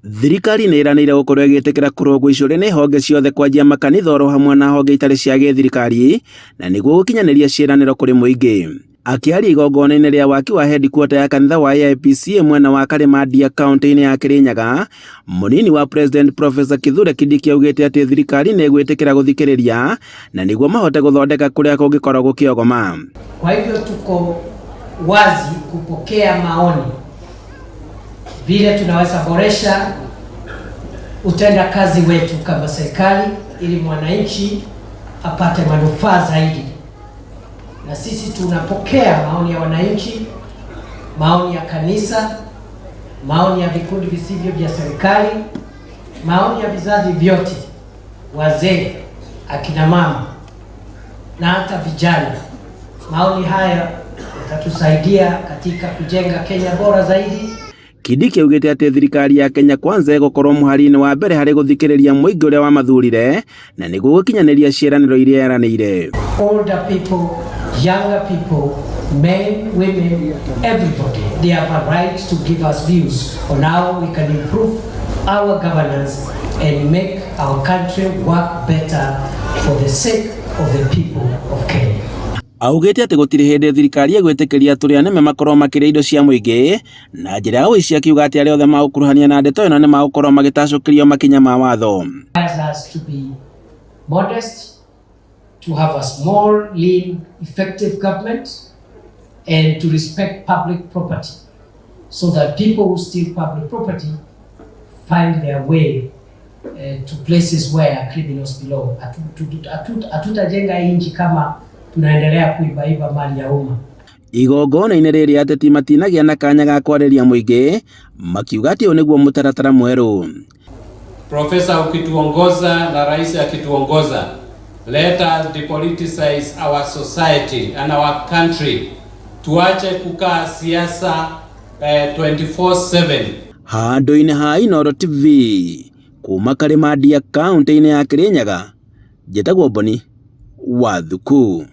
Thirikari nĩ ĩranĩire gũkorwo ĩgĩtĩkĩra kũrũngwo icũrĩ nĩ honge ciothe kwanjia makanitha oro hamwe na honge itarĩ cia gĩthirikari na nĩguo gũkinyanĩria ciĩranĩro kũrĩ mũingĩ. Akĩaria igongona-inĩ rĩa waki wa headquarter ya kanitha wa AIPCA mwena wa Karimandia kaunti-inĩ ya Kirinyaga, mũnini wa President Professor Kithure Kindiki augĩte atĩ thirikari nĩ ĩgwĩtĩkĩra gũthikĩrĩria na nĩguo mahote gũthondeka kũrĩa kũngĩkorwo gũkĩogoma. Kwa hivyo tuko wazi kupokea maoni vile tunaweza boresha utendakazi wetu kama serikali ili mwananchi apate manufaa zaidi. Na sisi tunapokea maoni ya wananchi, maoni ya kanisa, maoni ya vikundi visivyo vya serikali, maoni ya vizazi vyote, wazee, akina mama na hata vijana. Maoni haya yatatusaidia katika kujenga Kenya bora zaidi. Kindiki augĩte atĩ thirikari ya Kenya Kwanza ĩgũkorwo mũhari-inĩ wa mbere harĩ gũthikĩrĩria mũingĩ ũrĩa wamathurire na nĩguo gũkinyanĩria ciĩranĩro iria eranĩire. Older people, younger people, men, women, everybody, they have a right to give us views on how we can improve our governance and make our country work better for the sake of the people of Kenya. Augĩte atĩ gũtirĩ hĩndĩ thirikari ĩgwĩtĩkĩria atũrĩ anĩme makorwo makĩrĩa indo cia mũingĩ na njĩra ya ũici, akiuga atĩ arĩa othe magũkuruhania na ndeto ĩno nĩ magũkorwo magĩtacũkĩrio makinya ma watho. Requires us to be modest, to have a small, lean, effective government, and to respect public property so that people who steal public property find their way to places where criminals belong. Hatutajenga nchi kama tunaendelea kuibaiba mali ya umma. Igongona-inĩ rĩrĩ ateti matinagĩa na kanya ga kwarĩria mũingĩ makiuga atĩ ũyũ nĩguo mũtaratara mwerũ. Profesa ukituongoza na rais akituongoza, let us depoliticize our society and our country. Tuache kukaa siasa 24/7. Handũ-inĩ ha Inooro TV kuma Karimandia kaunti-inĩ ya Kirinyaga, njĩtagwo Boni wa Thuku.